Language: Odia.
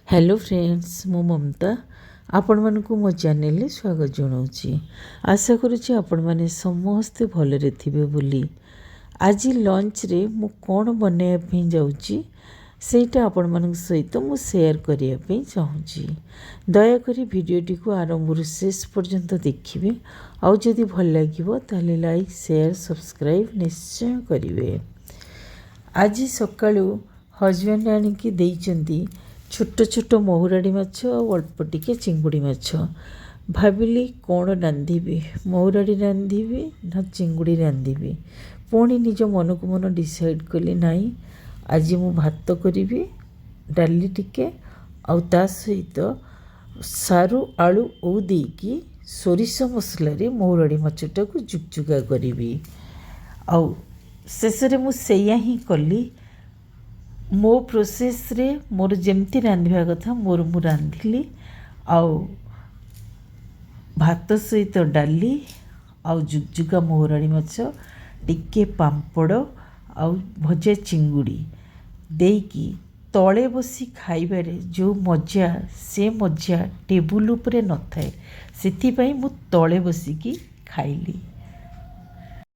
ହ୍ୟାଲୋ ଫ୍ରେଣ୍ଡସ୍, ମୁଁ ମମତା ଆପଣମାନଙ୍କୁ ମୋ ଚ୍ୟାନେଲରେ ସ୍ୱାଗତ ଜଣାଉଛି। ଆଶା କରୁଛି ଆପଣମାନେ ସମସ୍ତେ ଭଲରେ ଥିବେ ବୋଲି। ଆଜି ଲଞ୍ଚରେ ମୁଁ କ'ଣ ବନାଇବା ପାଇଁ ଯାଉଛି, ସେଇଟା ଆପଣମାନଙ୍କ ସହିତ ମୁଁ ସେୟାର କରିବା ପାଇଁ ଚାହୁଁଛି। ଦୟାକରି ଭିଡ଼ିଓଟିକୁ ଆରମ୍ଭରୁ ଶେଷ ପର୍ଯ୍ୟନ୍ତ ଦେଖିବେ, ଆଉ ଯଦି ଭଲ ଲାଗିବ ତାହେଲେ ଲାଇକ୍, ସେୟାର, ସବସ୍କ୍ରାଇବ୍ ନିଶ୍ଚୟ କରିବେ। ଆଜି ସକାଳୁ ହଜବେଣ୍ଡ ଆଣିକି ଦେଇଛନ୍ତି ଛୋଟ ଛୋଟ ମହୁରାଡ଼ି ମାଛ ଆଉ ଅଳ୍ପ ଟିକେ ଚିଙ୍ଗୁଡ଼ି ମାଛ। ଭାବିଲି କ'ଣ ରାନ୍ଧିବି, ମହୁରାଡ଼ି ରାନ୍ଧିବି ନା ଚିଙ୍ଗୁଡ଼ି ରାନ୍ଧିବି? ପୁଣି ନିଜ ମନକୁ ମନ ଡିସାଇଡ଼୍ କଲି, ନାହିଁ, ଆଜି ମୁଁ ଭାତ କରିବି, ଡାଲି ଟିକେ ଆଉ ତା ସହିତ ସାରୁ, ଆଳୁ, ଓଉ ଦେଇକି ସୋରିଷ ମସଲାରେ ମହୁରାଡ଼ି ମାଛଟାକୁ ଜୁକଜୁକା କରିବି। ଆଉ ଶେଷରେ ମୁଁ ସେଇଆ ହିଁ କଲି। ମୋ ପ୍ରୋସେସ୍ରେ ମୋର ଯେମିତି ରାନ୍ଧିବା କଥା ମୋର ମୁଁ ରାନ୍ଧିଲି। ଆଉ ଭାତ ସହିତ ଡାଲି ଆଉ ଜୁକଜୁକା ମହୁରାଳି ମାଛ, ଟିକେ ପାମ୍ପଡ଼ ଆଉ ଭଜା ଚିଙ୍ଗୁଡ଼ି ଦେଇକି ତଳେ ବସି ଖାଇବାରେ ଯେଉଁ ମଜା, ସେ ମଜା ଟେବୁଲ୍ ଉପରେ ନଥାଏ। ସେଥିପାଇଁ ମୁଁ ତଳେ ବସିକି ଖାଇଲି।